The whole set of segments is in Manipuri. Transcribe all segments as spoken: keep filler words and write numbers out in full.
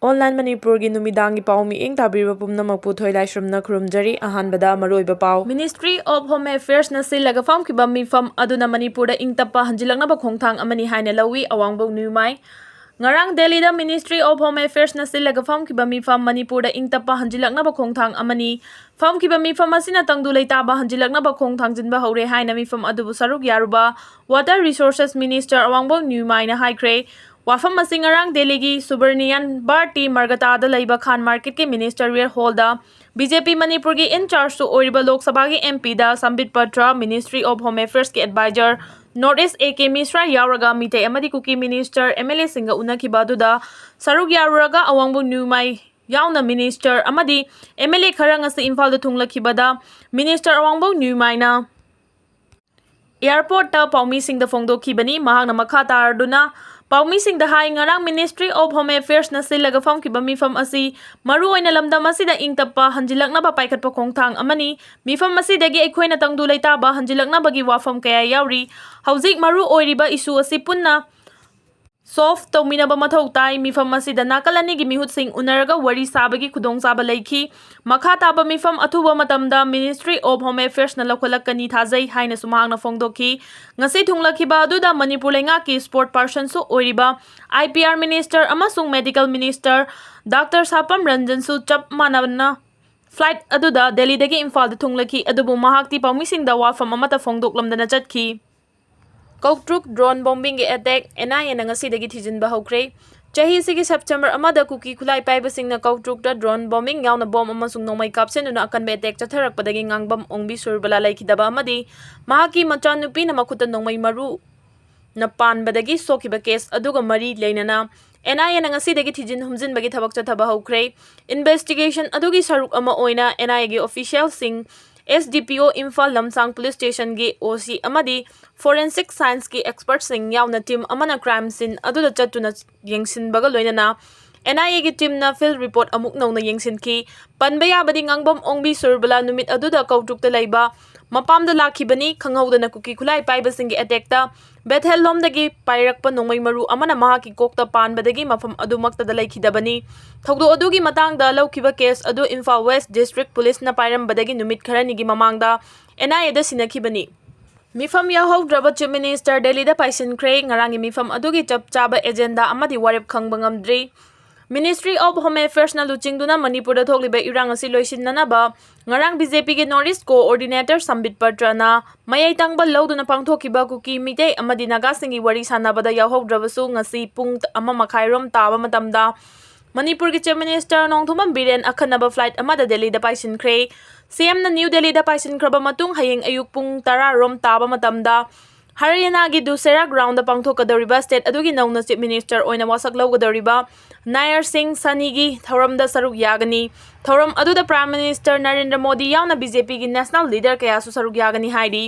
Online ꯃꯅꯤꯄꯨꯔꯒꯤ ꯅꯨꯃꯤꯗꯥꯡꯒꯤ ꯄꯥꯎ ꯃꯤꯠꯌꯦꯡ ꯇꯥꯕꯤꯔꯤꯕ ꯄꯨꯝꯅꯃꯛꯄꯨ ꯊꯣꯏꯂꯥꯏꯁ꯭ꯔꯝꯅ ꯈꯨꯔꯨꯝꯖꯔꯤ꯫ ꯑꯍꯥꯟꯕꯗ ꯃꯔꯨꯑꯣꯏꯕ ꯄꯥꯎ꯫ Ministry of Home Affairsꯅ ꯁꯤꯜꯂꯒ ꯐꯝꯈꯤꯕ ꯃꯤꯐꯝ ꯑꯗꯨꯅ ꯃꯅꯤꯄꯨꯔꯗ ꯏꯪ ꯇꯞꯄ ꯍꯟꯖꯤꯜꯂꯛꯅꯕ ꯈꯣꯡꯊꯥꯡ ꯑꯃꯅꯤ ꯍꯥꯏꯅ ꯂꯧꯏ, ꯑꯋꯥꯡꯕꯧ ꯅ꯭ꯌꯨꯃꯥꯏ꯫ ꯉꯔꯥꯡ ꯗꯦꯜꯂꯤꯗ Ministry of Home Affairsꯅ ꯁꯤꯜꯂꯒ ꯐꯝꯈꯤꯕ ꯃꯤꯐꯝ ꯃꯅꯤꯄꯨꯔꯗ ꯏꯪ ꯇꯞꯄ ꯍꯟꯖꯤꯜꯂꯛꯅꯕ ꯈꯣꯡꯊꯥꯡ ꯑꯃꯅꯤ꯫ ꯐꯝꯈꯤꯕ ꯃꯤꯐꯝ ꯑꯁꯤꯅ ꯇꯪꯗꯨ ꯂꯩꯇꯥꯕ ꯍꯟꯖꯤꯜꯂꯛꯅꯕ ꯈꯣꯡ ꯊꯥꯡꯖꯤꯟꯕ ꯍꯧꯔꯦ ꯍꯥꯏꯅ ꯃꯤꯐꯝ ꯑꯗꯨꯕꯨ ꯁꯔꯨꯛ ꯌꯥꯔꯨꯕ Water Resources Minister ꯑꯋꯥꯡꯕꯧ ꯅ꯭ꯌꯨꯃꯥꯏꯅ ꯍꯥꯏꯈ꯭ꯔꯦ꯫ ꯋꯥꯐꯝ ꯑꯁꯤ ꯉꯔꯥꯡ ꯗꯦꯜꯂꯤꯒꯤ ꯁꯨꯕꯔꯅꯤꯌꯥꯟ ꯚꯥꯔꯇꯤ ꯃꯔꯒꯇꯥꯗ ꯂꯩꯕ ꯈꯥꯟ ꯃꯥꯔꯀꯦꯠꯀꯤ Ministerial Hallꯗ BJP ꯃꯅꯤꯄꯨꯔꯒꯤ in chargeꯁꯨ ꯑꯣꯏꯔꯤꯕ ꯂꯣꯛ ꯁꯚꯥꯒꯤ MPꯗ ꯁꯝꯕꯤꯠ Patra, Ministry of Home Affairsꯀꯤ advisor North East A K ꯃꯤꯁ꯭ꯔꯥ ꯌꯥꯎꯔꯒ ꯃꯤꯇꯩ ꯑꯃꯗꯤ ꯀꯨꯀꯤ minister, MLAꯁꯤꯡꯒ ꯎꯅꯈꯤꯕ ꯑꯗꯨꯗ ꯁꯔꯨꯛ ꯌꯥꯔꯨꯔꯒ ꯑꯋꯥꯡꯕꯧ ꯅ꯭ꯌꯨꯃꯥꯏ ꯌꯥꯎꯅ minister ꯑꯃꯗꯤ MLA ꯈꯔ ꯉꯁꯤ ꯏꯝꯐꯥꯜꯗ ꯊꯨꯡꯂꯈꯤꯕꯗ Minister ꯑꯋꯥꯡꯕꯧ ꯅ꯭ꯌꯨꯃꯥꯏꯅ airportꯇ ꯄꯥꯎꯃꯤꯁꯤꯡꯗ ꯐꯣꯡꯗꯣꯛꯈꯤꯕꯅꯤ꯫ ꯃꯍꯥꯛꯅ ꯃꯈꯥ ꯇꯥꯔꯗꯨꯅ ꯄꯥꯎꯃꯤꯁꯤꯡꯗ ꯍꯥꯏ, ꯉꯔꯥꯡ Ministry of Home Affairsꯅ ꯁꯤꯜꯂꯒ ꯐꯝꯈꯤꯕ ꯃꯤꯐꯝ ꯑꯁꯤ ꯃꯔꯨ ꯑꯣꯏꯅ ꯂꯝꯗꯝ ꯑꯁꯤꯗ ꯏꯪ ꯇꯞꯄ ꯍꯟꯖꯤꯜꯂꯛꯅꯕ ꯄꯥꯏꯈꯠꯄ ꯈꯣꯡꯊꯥꯡ ꯑꯃꯅꯤ꯫ ꯃꯤꯐꯝ ꯑꯁꯤꯗꯒꯤ ꯑꯩꯈꯣꯏꯅ ꯇꯪꯗꯨ ꯂꯩꯇꯥꯕ ꯍꯟꯖꯤꯜꯂꯛꯅꯕꯒꯤ ꯋꯥꯐꯝ ꯀꯌꯥ ꯌꯥꯎꯔꯤ꯫ ꯍꯧꯖꯤꯛ ꯃꯔꯨ ꯑꯣꯏꯔꯤꯕ issue ꯑꯁꯤ ꯄꯨꯟꯅ solve ꯇꯧꯃꯤꯟꯅꯕ ꯃꯊꯧ ꯇꯥꯏ꯫ ꯃꯤꯐꯝ ꯑꯁꯤꯗ ꯅꯥꯀꯜ ꯑꯅꯤꯒꯤ ꯃꯤꯍꯨꯠꯁꯤꯡ ꯎꯅꯔꯒ ꯋꯥꯔꯤ ꯁꯥꯕꯒꯤ ꯈꯨꯗꯣꯡꯆꯥꯕ ꯂꯩꯈꯤ꯫ ꯃꯈꯥ ꯇꯥꯕ ꯃꯤꯐꯝ ꯑꯊꯨꯕ ꯃꯇꯝꯗ Ministry of Home Affairsꯅ ꯂꯧꯈꯠꯂꯛꯀꯅꯤ ꯊꯥꯖꯩ ꯍꯥꯏꯅꯁꯨ ꯃꯍꯥꯛꯅ ꯐꯣꯡꯗꯣꯛꯈꯤ꯫ ꯉꯁꯤ ꯊꯨꯡꯂꯈꯤꯕ ꯑꯗꯨꯗ ꯃꯅꯤꯄꯨꯔ ꯂꯩꯉꯥꯛꯀꯤ sport personꯁꯨ ꯑꯣꯏꯔꯤꯕ IPR minister ꯑꯃꯁꯨꯡ medical minister Doctor ꯁꯥꯄꯝ ꯔꯟꯖꯟꯁꯨ ꯆꯞ ꯃꯥꯟꯅꯅ flight ꯑꯗꯨꯗ ꯗꯦꯜꯂꯤꯗꯒꯤ ꯏꯝꯐꯥꯜꯗ ꯊꯨꯡꯂꯈꯤ, ꯑꯗꯨꯕꯨ ꯃꯍꯥꯛꯇꯤ ꯄꯥꯎꯃꯤꯁꯤꯡꯗ ꯋꯥꯐꯝ ꯑꯃꯠꯇ ꯐꯣꯡꯗꯣꯛꯂꯝꯗꯅ ꯆꯠꯈꯤ꯫ ꯀꯧꯇ꯭ꯔꯨꯛ drone bombingꯒꯤ attack, NIAꯅ ꯉꯁꯤꯗꯒꯤ ꯊꯤꯖꯤꯟꯕ ꯍꯧꯈ꯭ꯔꯦ꯫ ꯆꯍꯤꯁꯤꯒꯤ September ꯑꯃꯗ ꯀꯨꯀꯤ ꯈꯨꯠꯂꯥꯏ ꯄꯥꯏꯕꯁꯤꯡꯅ ꯀꯧꯇ꯭ꯔꯨꯛꯇ drone bombing ꯌꯥꯎꯅ bomb ꯑꯃꯁꯨꯡ ꯅꯣꯡꯃꯩ ꯀꯥꯞꯁꯤꯟꯗꯨꯅ ꯑꯀꯟꯕ attack ꯆꯠꯊꯔꯛꯄꯗꯒꯤ ꯉꯥꯡꯕꯝ ꯑꯣꯡꯕꯤ ꯁꯨꯔꯕꯂꯥ ꯂꯩꯈꯤꯗꯕ ꯑꯃꯗꯤ ꯃꯍꯥꯛꯀꯤ ꯃꯆꯥꯅꯨꯄꯤꯅ ꯃꯈꯨꯠꯇ ꯅꯣꯡꯃꯩ ꯃꯔꯨ ꯅ ꯄꯥꯟꯕꯗꯒꯤ ꯁꯣꯛꯈꯤꯕ case ꯑꯗꯨꯒ ꯃꯔꯤ ꯂꯩꯅꯅ NIAꯅ ꯉꯁꯤꯗꯒꯤ ꯊꯤꯖꯤꯟ ꯍꯨꯝꯖꯤꯟꯕꯒꯤ ꯊꯕꯛ ꯆꯠꯊꯕ ꯍꯧꯈ꯭ꯔꯦ꯫ Investigation ꯑꯗꯨꯒꯤ ꯁꯔꯨꯛ ꯑꯃ ꯑꯣꯏꯅ NIAꯒꯤ officialꯁꯤꯡ, SDPO ꯏꯝꯐꯥꯜ ꯂꯝꯁꯥꯡ police stationꯒꯤ OC ꯑꯃꯗꯤ forensic scienceꯀꯤ expertꯁꯤꯡ ꯌꯥꯎꯅ team ꯑꯃꯅ crime scene ꯑꯗꯨꯗ ꯆꯠꯇꯨꯅ ꯌꯦꯡꯁꯤꯟꯕꯒ ꯂꯣꯏꯅꯅ NIAꯒꯤ teamꯅ field report ꯑꯃꯨꯛ ꯅꯧꯅ ꯌꯦꯡꯁꯤꯟꯈꯤ꯫ ꯄꯟꯕ ꯌꯥꯕꯗꯤ ꯉꯥꯡꯕꯝ ꯑꯣꯡꯕꯤ ꯁꯨꯔꯕꯂꯥ ꯅꯨꯃꯤꯠ ꯑꯗꯨꯗ ꯀꯧꯇ꯭ꯔꯨꯛꯇ ꯂꯩꯕ ꯃꯄꯥꯝꯗ ꯂꯥꯛꯈꯤꯕꯅꯤ꯫ ꯈꯪꯍꯧꯗꯅ ꯀꯨꯀꯤ ꯈꯨꯠꯂꯥꯏ ꯄꯥꯏꯕꯁꯤꯡꯒꯤ ꯑꯦꯇꯦꯛꯇ ꯕꯦꯊꯦꯜ ꯂꯣꯝꯗꯒꯤ ꯄꯥꯏꯔꯛꯄ ꯅꯣꯡꯃꯩ ꯃꯔꯨ ꯑꯃꯅ ꯃꯍꯥꯛꯀꯤ ꯀꯣꯛꯇ ꯄꯥꯟꯕꯗꯒꯤ ꯃꯐꯝ ꯑꯗꯨꯃꯛꯇꯗ ꯂꯩꯈꯤꯗꯕꯅꯤ꯫ ꯊꯧꯗꯣꯛ ꯑꯗꯨꯒꯤ ꯃꯇꯥꯡꯗ ꯂꯧꯈꯤꯕ ꯀꯦꯁ ꯑꯗꯨ ꯏꯝꯐꯥꯜ ꯋꯦꯁ ꯗꯤꯁꯇ꯭ꯔꯤꯛ ꯄꯨꯂꯤꯁꯅ ꯄꯥꯏꯔꯝꯕꯗꯒꯤ ꯅꯨꯃꯤꯠ ꯈꯔꯅꯤꯒꯤ ꯃꯃꯥꯡꯗ ꯑꯦꯟ ꯑꯥꯏ ꯑꯦꯗ ꯁꯤꯟꯅꯈꯤꯕꯅꯤ꯫ ꯃꯤꯐꯝ ꯌꯥꯎꯍꯧꯗ꯭ꯔꯕ ꯆꯤꯐ ꯃꯤꯅꯤꯁꯇꯔ ꯗꯦꯜꯂꯤꯗ ꯄꯥꯏꯁꯤꯟꯈ꯭ꯔꯦ꯫ ꯉꯔꯥꯡꯒꯤ ꯃꯤꯐꯝ ꯑꯗꯨꯒꯤ ꯆꯞ ꯆꯥꯕ ꯑꯦꯖꯦꯟꯗꯥ ꯑꯃꯗꯤ ꯋꯥꯔꯦꯞ ꯈꯪꯕ ꯉꯝꯗ꯭ꯔꯤ꯫ Ministry of Home Affairsꯅ ꯂꯨꯆꯤꯡꯗꯨꯅ ꯃꯅꯤꯄꯨꯔꯗ ꯊꯣꯛꯂꯤꯕ ꯏꯔꯥꯡ ꯑꯁꯤ ꯂꯣꯏꯁꯤꯟꯅꯅꯕ ꯉꯔꯥꯡ ꯕꯤ ꯖꯦ ꯄꯤꯒꯤ North East Coordinator ꯁꯝꯕꯤꯠ ꯄꯇ꯭ꯔꯅ ꯃꯌꯥꯏ ꯇꯪꯕ ꯂꯧꯗꯨꯅ ꯄꯥꯡꯊꯣꯛꯈꯤꯕ ꯀꯨꯀꯤ, ꯃꯤꯇꯩ ꯑꯃꯗꯤ ꯅꯥꯒꯥꯁꯤꯡꯒꯤ ꯋꯥꯔꯤ ꯁꯥꯟꯅꯕꯗ ꯌꯥꯎꯍꯧꯗ꯭ꯔꯕꯁꯨ ꯉꯁꯤ ꯄꯨꯡ ꯑꯃ ꯃꯈꯥꯏꯔꯣꯝ ꯇꯥꯕ ꯃꯇꯝꯗ ꯃꯅꯤꯄꯨꯔꯒꯤ Chief Minister ꯅꯣꯡꯊꯣꯝꯕꯝ ꯕꯤꯔꯦꯟ ꯑꯈꯟꯅꯕ flight ꯑꯃꯗ ꯗꯦꯜꯂꯤꯗ ꯄꯥꯏꯁꯤꯟꯈ꯭ꯔꯦ꯫ ꯁꯤ ꯑꯦꯝꯅ ꯅ꯭ꯌꯨ ꯗꯦꯜꯂꯤꯗ ꯄꯥꯏꯁꯤꯟꯈ꯭ꯔꯕ ꯃꯇꯨꯡ ꯍꯌꯦꯡ ꯑꯌꯨꯛ ꯄꯨꯡ ꯇꯔꯥ ꯔꯣꯝ ꯇꯥꯕ ꯃꯇꯝꯗ ꯍꯔꯤꯌꯥꯅꯥꯒꯤ ꯗꯨꯁꯦꯔꯥ groundꯗ ꯄꯥꯡꯊꯣꯛꯀꯗꯧꯔꯤꯕ state ꯑꯗꯨꯒꯤ ꯅꯧꯅ Chief Minister ꯑꯣꯏꯅ ꯋꯥꯁꯛ ꯂꯧꯒꯗꯧꯔꯤꯕ ꯅꯥꯌꯔ ꯁꯤꯡ ꯁꯥꯅꯤꯒꯤ ꯊꯧꯔꯝꯗ ꯁꯔꯨꯛ ꯌꯥꯒꯅꯤ꯫ ꯊꯧꯔꯝ ꯑꯗꯨꯗ Prime Minister ꯅꯔꯦꯟꯗ꯭ꯔ ꯃꯣꯗꯤ ꯌꯥꯎꯅ ꯕꯤ ꯖꯦ ꯄꯤꯒꯤ national leader ꯀꯌꯥꯁꯨ ꯁꯔꯨꯛ ꯌꯥꯒꯅꯤ ꯍꯥꯏꯔꯤ꯫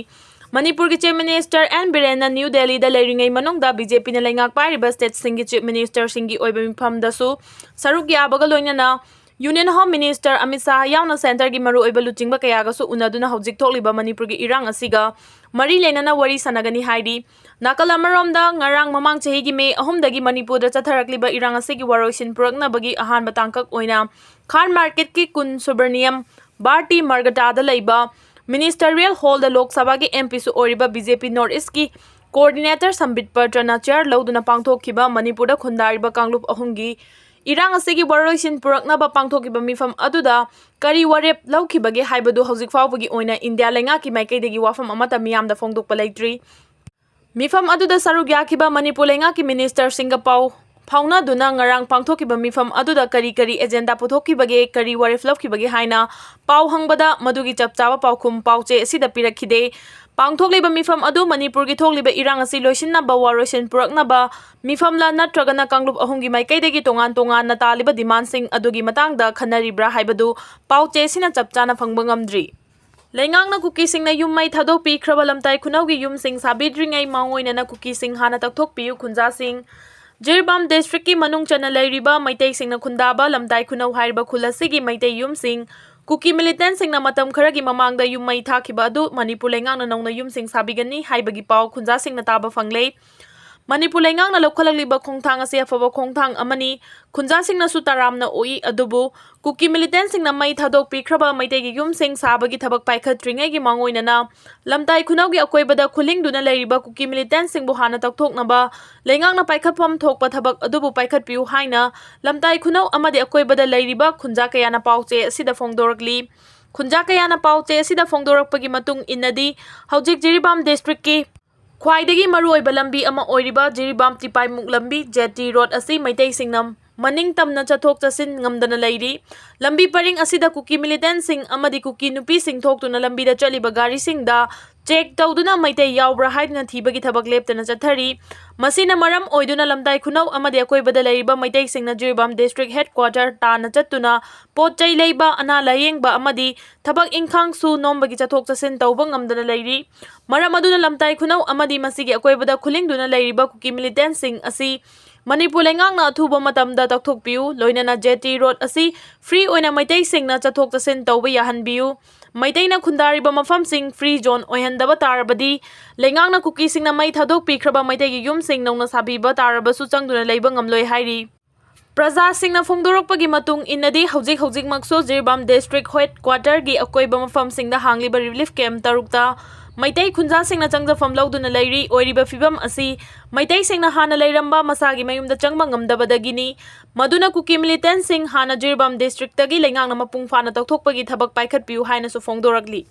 ꯃꯅꯤꯄꯨꯔꯒꯤ Chief Minister ꯑꯦꯟ ꯕꯤꯔꯦꯟꯅ ꯅ꯭ꯌꯨ ꯗꯦꯜꯂꯤꯗ ꯂꯩꯔꯤꯉꯩ ꯃꯅꯨꯡꯗ ꯕꯤ ꯖꯦ ꯄꯤꯅ ꯂꯩꯉꯥꯛ ꯄꯥꯏꯔꯤꯕ stateꯁꯤꯡꯒꯤ Chief Ministerꯁꯤꯡꯒꯤ ꯑꯣꯏꯕ ꯃꯤꯐꯝꯗꯁꯨ ꯁꯔꯨꯛ ꯌꯥꯕꯒ ꯂꯣꯏꯅꯅ Union Home Minister Amit Shah ꯌꯥꯎꯅ centreꯒꯤ ꯃꯔꯨꯑꯣꯏꯕ ꯂꯨꯆꯤꯡꯕ ꯀꯌꯥꯒꯁꯨ ꯎꯅꯗꯨꯅ ꯍꯧꯖꯤꯛ ꯊꯣꯛꯂꯤꯕ ꯃꯅꯤꯄꯨꯔꯒꯤ ꯏꯔꯥꯡ ꯑꯁꯤꯒ ꯃꯔꯤ ꯂꯩꯅꯅ ꯋꯥꯔꯤ ꯁꯥꯟꯅꯒꯅꯤ ꯍꯥꯏꯔꯤ꯫ ꯅꯥꯀꯜ ꯑꯃꯔꯣꯝꯗ, ꯉꯔꯥꯡ ꯃꯃꯥꯡ ꯆꯍꯤꯒꯤ ꯃꯦ ꯑꯍꯨꯝꯗꯒꯤ ꯃꯅꯤꯄꯨꯔꯗ ꯆꯠꯊꯔꯛꯂꯤꯕ ꯏꯔꯥꯡ ꯑꯁꯤꯒꯤ ꯋꯥꯔꯣꯏꯁꯤꯟ ꯄꯨꯔꯛꯅꯕꯒꯤ ꯑꯍꯥꯟꯕ ꯇꯥꯡꯀꯛ ꯑꯣꯏꯅ ꯈꯥꯟ ꯃꯥꯔꯀꯦꯠꯀꯤ ꯀꯨꯟ ꯁꯨꯕ꯭ꯔꯅꯤꯌꯝ ꯚꯥꯔꯇꯤ ꯃꯥꯔꯒꯇꯥꯗ ꯂꯩꯕ Ministerial Hallꯗ ꯂꯣꯛ ꯁꯚꯥꯒꯤ ꯑꯦꯝ ꯄꯤꯁꯨ ꯑꯣꯏꯔꯤꯕ ꯕꯤ ꯖꯦ ꯄꯤ North Eastꯀꯤ Coordinator ꯁꯝꯕꯤꯠ ꯄꯇ꯭ꯔꯅ chair ꯂꯧꯗꯨꯅ ꯄꯥꯡꯊꯣꯛꯈꯤꯕ ꯃꯅꯤꯄꯨꯔꯗ ꯈꯨꯟꯗꯥꯔꯤꯕ ꯀꯥꯡꯂꯨꯞ ꯑꯍꯨꯝꯒꯤ ꯏꯔꯥꯡ ꯑꯁꯤꯒꯤ ꯋꯥꯔꯣꯏꯁꯤꯟ ꯄꯨꯔꯛꯅꯕ ꯄꯥꯡꯊꯣꯛꯈꯤꯕ ꯃꯤꯐꯝ ꯑꯗꯨꯗ ꯀꯔꯤ ꯋꯥꯔꯦꯞ ꯂꯧꯈꯤꯕꯒꯦ ꯍꯥꯏꯕꯗꯨ ꯍꯧꯖꯤꯛ ꯐꯥꯎꯕꯒꯤ ꯑꯣꯏꯅ ꯏꯟꯗꯤꯌꯥ ꯂꯩꯉꯥꯛꯀꯤ ꯃꯥꯏꯀꯩꯗꯒꯤ ꯋꯥꯐꯝ ꯑꯃꯠꯇ ꯃꯤꯌꯥꯝꯗ ꯐꯣꯡꯗꯣꯛꯄ ꯂꯩꯇ꯭ꯔꯤ꯫ ꯃꯤꯐꯝ ꯑꯗꯨꯗ ꯁꯔꯨꯛ ꯌꯥꯈꯤꯕ ꯃꯅꯤꯄꯨꯔ ꯂꯩꯉꯥꯛꯀꯤ ministerꯁꯤꯡꯒ ꯄꯥꯎ ꯐꯥꯎꯅꯗꯨꯅ ꯉꯔꯥꯡ ꯄꯥꯡꯊꯣꯛꯈꯤꯕ ꯃꯤꯐꯝ ꯑꯗꯨꯗ ꯀꯔꯤ ꯀꯔꯤ agenda ꯄꯨꯊꯣꯛꯈꯤꯕꯒꯦ, ꯀꯔꯤ ꯋꯥꯔꯦꯞ ꯂꯧꯈꯤꯕꯒꯦ ꯍꯥꯏꯅ ꯄꯥꯎ ꯍꯪꯕꯗ ꯃꯗꯨꯒꯤ ꯆꯞ ꯆꯥꯕ ꯄꯥꯎꯈꯨꯝ ꯄꯥꯎꯆꯦ ꯑꯁꯤꯗ ꯄꯤꯔꯛꯈꯤꯗꯦ꯫ ꯄꯥꯡꯊꯣꯛꯂꯤꯕ ꯃꯤꯐꯝ ꯑꯗꯨ ꯃꯅꯤꯄꯨꯔꯒꯤ ꯊꯣꯛꯂꯤꯕ ꯏꯔꯥꯡ ꯑꯁꯤ ꯂꯣꯏꯁꯤꯟꯅꯕ ꯋꯥꯔꯣꯏꯁꯤꯟ ꯄꯨꯔꯛꯅꯕ ꯃꯤꯐꯝꯂ ꯅꯠꯇ꯭ꯔꯒꯅ ꯀꯥꯡꯂꯨꯞ ꯑꯍꯨꯝꯒꯤ ꯃꯥꯏꯀꯩꯗꯒꯤ ꯇꯣꯉꯥꯟ ꯇꯣꯉꯥꯟꯅ ꯇꯥꯜꯂꯤꯕ demandꯁꯤꯡ ꯑꯗꯨꯒꯤ ꯃꯇꯥꯡꯗ ꯈꯟꯅꯔꯤꯕ꯭ꯔꯥ ꯍꯥꯏꯕꯗꯨ ꯄꯥꯎꯆꯦ ꯑꯁꯤꯅ ꯆꯞ ꯆꯥꯅ ꯐꯪꯕ ꯉꯝꯗ꯭ꯔꯤ꯫ ꯂꯩꯉꯥꯛꯅ ꯀꯨꯀꯤꯁꯤꯡꯅ ꯌꯨꯝ ꯃꯩ ꯊꯥꯗꯣꯛꯄꯤꯈ꯭ꯔꯕ ꯂꯝꯇꯥꯏ ꯈꯨꯅꯧꯒꯤ ꯌꯨꯝꯁꯤꯡ ꯁꯥꯕꯤꯗ꯭ꯔꯤꯉꯩ ꯃꯥꯡꯑꯣꯏꯅꯅ ꯀꯨꯀꯤꯁꯤꯡ ꯍꯥꯟꯅ ꯇꯛꯊꯣꯛꯄꯤꯌꯨ꯫ ꯈꯨꯟꯖꯥꯁꯤꯡ, ꯖꯤꯔꯤꯕꯥꯝ districtꯀꯤ ꯃꯅꯨꯡ ꯆꯟꯅ ꯂꯩꯔꯤꯕ ꯃꯩꯇꯩꯁꯤꯡꯅ ꯈꯨꯟꯗꯥꯕ ꯂꯝꯇꯥꯏ ꯈꯨꯅꯧ ꯍꯥꯏꯔꯤꯕ ꯈꯨꯜ ꯑꯁꯤꯒꯤ ꯃꯩꯇꯩ ꯌꯨꯝꯁꯤꯡ ꯀꯨꯀꯤ ꯃꯤꯂꯤꯇꯦꯟꯁꯤꯡꯅ ꯃꯇꯝ ꯈꯔꯒꯤ ꯃꯃꯥꯡꯗ ꯌꯨꯝ ꯃꯩ ꯊꯥꯈꯤꯕ ꯑꯗꯨ ꯃꯅꯤꯄꯨꯔ ꯂꯩꯉꯥꯛꯅ ꯅꯧꯅ ꯌꯨꯝꯁꯤꯡ ꯁꯥꯕꯤꯒꯅꯤ ꯍꯥꯏꯕꯒꯤ ꯄꯥꯎ ꯈꯨꯟꯖꯥꯁꯤꯡꯅ ꯇꯥꯕ ꯐꯪꯂꯦ꯫ ꯃꯅꯤꯄꯨꯔ ꯂꯩꯉꯥꯛꯅ ꯂꯧꯈꯠꯂꯛꯂꯤꯕ ꯈꯣꯡꯊꯥꯡ ꯑꯁꯤ ꯑꯐꯕ ꯈꯣꯡꯊꯥꯡ ꯑꯃꯅꯤ꯫ ꯈꯨꯟꯖꯥꯁꯤꯡꯅꯁꯨ ꯇꯔꯥꯝꯅ ꯑꯣꯛꯏ꯫ ꯑꯗꯨꯕꯨ ꯀꯨꯀꯤ ꯃꯤꯂꯤꯇꯦꯟꯁꯤꯡꯅ ꯃꯩ ꯊꯥꯗꯣꯛꯄꯤꯈ꯭ꯔꯕ ꯃꯩꯇꯩꯒꯤ ꯌꯨꯝꯁꯤꯡ ꯁꯥꯕꯒꯤ ꯊꯕꯛ ꯄꯥꯏꯈꯠꯇ꯭ꯔꯤꯉꯩꯒꯤ ꯃꯥꯡꯑꯣꯏꯅꯅ ꯂꯝꯇꯥꯏ ꯈꯨꯅꯧꯒꯤ ꯑꯀꯣꯏꯕꯗ ꯈꯨꯂꯤꯡꯗꯨꯅ ꯂꯩꯔꯤꯕ ꯀꯨꯀꯤ ꯃꯤꯂꯤꯇꯦꯟꯁꯤꯡꯕꯨ ꯍꯥꯟꯅ ꯇꯛꯊꯣꯛꯅꯕ ꯂꯩꯉꯥꯛꯅ ꯄꯥꯏꯈꯠꯐꯝ ꯊꯣꯛꯄ ꯊꯕꯛ ꯑꯗꯨꯕꯨ ꯄꯥꯏꯈꯠꯄꯤꯌꯨ ꯍꯥꯏꯅ ꯂꯝꯇꯥꯏ ꯈꯨꯅꯧ ꯑꯃꯗꯤ ꯑꯀꯣꯏꯕꯗ ꯂꯩꯔꯤꯕ ꯈꯨꯟꯖꯥ ꯀꯌꯥꯅ ꯄꯥꯎꯆꯦ ꯑꯁꯤꯗ ꯐꯣꯡꯗꯣꯔꯛꯂꯤ꯫ ꯈꯨꯟꯖꯥ ꯀꯌꯥꯅ ꯄꯥꯎꯆꯦ ꯑꯁꯤꯗ ꯐꯣꯡꯗꯣꯔꯛꯄꯒꯤ ꯃꯇꯨꯡ ꯏꯟꯅꯗꯤ, ꯍꯧꯖꯤꯛ ꯖꯤꯔꯤꯕꯥꯝ ꯗꯤꯁꯇ꯭ꯔꯤꯛꯀꯤ ꯈ꯭ꯋꯥꯏꯗꯒꯤ ꯃꯔꯨꯑꯣꯏꯕ ꯂꯝꯕꯤ ꯑꯃ ꯑꯣꯏꯔꯤꯕ ꯖꯤꯔꯤꯕꯥꯝ ꯇꯤꯄꯥꯏꯃꯨꯛ ꯂꯝꯕꯤ, ꯖꯦꯇꯤ ꯔꯣꯗ ꯑꯁꯤ ꯃꯩꯇꯩꯁꯤꯡꯅ ꯃꯅꯤꯡ ꯇꯝꯅ ꯆꯠꯊꯣꯛ ꯆꯠꯁꯤꯟ ꯉꯝꯗꯅ ꯂꯩꯔꯤ꯫ ꯂꯝꯕꯤ ꯄꯔꯤꯡ ꯑꯁꯤꯗ ꯀꯨꯀꯤ ꯃꯤꯂꯤꯇꯦꯟꯁꯤꯡ ꯑꯃꯗꯤ ꯀꯨꯀꯤ ꯅꯨꯄꯤꯁꯤꯡ ꯊꯣꯛꯇꯨꯅ ꯂꯝꯕꯤꯗ ꯆꯠꯂꯤꯕ ꯒꯥꯔꯤꯁꯤꯡꯗ ꯆꯦꯛ ꯇꯧꯗꯨꯅ ꯃꯩꯇꯩ ꯌꯥꯎꯕ꯭ꯔꯥ ꯍꯥꯏꯗꯨꯅ ꯊꯤꯕꯒꯤ ꯊꯕꯛ ꯂꯦꯞꯇꯅ ꯆꯠꯊꯔꯤ꯫ ꯃꯁꯤꯅ ꯃꯔꯝ ꯑꯣꯏꯗꯨꯅ ꯂꯝꯇꯥꯏ ꯈꯨꯅꯧ ꯑꯃꯗꯤ ꯑꯀꯣꯏꯕꯗ ꯂꯩꯔꯤꯕ ꯃꯩꯇꯩꯁꯤꯡꯅ ꯖꯤꯔꯤꯕꯥꯝ ꯗꯤꯁꯇ꯭ꯔꯤꯛ ꯍꯦꯗ ꯀ꯭ꯋꯥꯇꯔ ꯇꯥꯟꯅ ꯆꯠꯇꯨꯅ ꯄꯣꯠ ꯆꯩ ꯂꯩꯕ, ꯑꯅꯥ ꯂꯥꯌꯦꯡꯕ ꯑꯃꯗꯤ ꯊꯕꯛ ꯏꯪꯈꯥꯡ ꯁꯨ ꯅꯣꯝꯕꯒꯤ ꯆꯠꯊꯣꯛ ꯆꯠꯁꯤꯟ ꯇꯧꯕ ꯉꯝꯗꯅ ꯂꯩꯔꯤ꯫ ꯃꯔꯝ ꯑꯗꯨꯅ ꯂꯝꯇꯥꯏ ꯈꯨꯅꯧ ꯑꯃꯗꯤ ꯃꯁꯤꯒꯤ ꯑꯀꯣꯏꯕꯗ ꯈꯨꯂꯤꯡꯗꯨꯅ ꯂꯩꯔꯤꯕ ꯀꯨꯀꯤ ꯃꯤꯂꯤꯇꯦꯟꯁꯤꯡ ꯑꯁꯤ ꯃꯅꯤꯄꯨꯔ ꯂꯩꯉꯥꯛꯅ ꯑꯊꯨꯕ ꯃꯇꯝꯗ ꯇꯛꯊꯣꯛꯄꯤꯌꯨ, ꯂꯣꯏꯅꯅ ꯖꯦꯇꯤ ꯔꯣꯗ ꯑꯁꯤ ꯐ꯭ꯔꯤ ꯑꯣꯏꯅ ꯃꯩꯇꯩꯁꯤꯡꯅ ꯆꯠꯊꯣꯛ ꯆꯠꯁꯤꯟ ꯇꯧꯕ ꯌꯥꯍꯟꯕꯤꯌꯨ꯫ ꯃꯩꯇꯩꯅ ꯈꯨꯟꯗꯥꯔꯤꯕ ꯃꯐꯝꯁꯤꯡ ꯐ꯭ꯔꯤ ꯖꯣꯟ ꯑꯣꯏꯍꯟꯗꯕ ꯇꯥꯔꯕꯗꯤ ꯂꯩꯉꯥꯛꯅ ꯀꯨꯀꯤꯁꯤꯡꯅ ꯃꯩ ꯊꯥꯗꯣꯛꯄꯤꯈ꯭ꯔꯕ ꯃꯩꯇꯩꯒꯤ ꯌꯨꯝꯁꯤꯡ ꯅꯧꯅ ꯁꯥꯕꯤꯕ ꯇꯥꯔꯕꯁꯨ ꯆꯪꯗꯨꯅ ꯂꯩꯕ ꯉꯝꯂꯣꯏ ꯍꯥꯏꯔꯤ꯫ ꯄ꯭ꯔꯖꯥꯁꯤꯡꯅ ꯐꯣꯡꯗꯣꯔꯛꯄꯒꯤ ꯃꯇꯨꯡ ꯏꯟꯅꯗꯤ, ꯍꯧꯖꯤꯛ ꯍꯧꯖꯤꯛꯃꯛꯁꯨ ꯖꯤꯔꯤꯕꯥꯝ ꯗꯤꯁꯇ꯭ꯔꯤꯛ ꯍꯦꯗ ꯀ꯭ꯋꯥꯇꯔꯒꯤ ꯑꯀꯣꯏꯕ ꯃꯐꯝꯁꯤꯡꯗ ꯍꯥꯡꯂꯤꯕ ꯔꯤꯂꯤꯐ ꯀꯦꯝꯞ ꯇꯔꯨꯛꯇ ꯃꯩꯇꯩ ꯈꯨꯟꯖꯥꯁꯤꯡꯅ ꯆꯪꯖꯐꯝ ꯂꯧꯗꯨꯅ ꯂꯩꯔꯤ꯫ ꯑꯣꯏꯔꯤꯕ ꯐꯤꯕꯝ ꯑꯁꯤ ꯃꯩꯇꯩꯁꯤꯡꯅ ꯍꯥꯟꯅ ꯂꯩꯔꯝꯕ ꯃꯁꯥꯒꯤ ꯃꯌꯨꯝꯗ ꯆꯪꯕ ꯉꯝꯗꯕꯗꯒꯤꯅꯤ꯫ ꯃꯗꯨꯅ ꯀꯨꯀꯤ ꯃꯤꯂꯤꯇꯦꯟꯁꯤꯡ ꯍꯥꯟꯅ ꯖꯤꯔꯤꯕꯥꯝ ꯗꯤꯁꯇ꯭ꯔꯤꯛꯇꯒꯤ ꯂꯩꯉꯥꯛꯅ ꯃꯄꯨꯡ ꯐꯥꯅ ꯇꯧꯊꯣꯛꯄꯒꯤ ꯊꯕꯛ ꯄꯥꯏꯈꯠꯄꯤꯌꯨ ꯍꯥꯏꯅꯁꯨ ꯐꯣꯡꯗꯣꯔꯛꯂꯤ꯫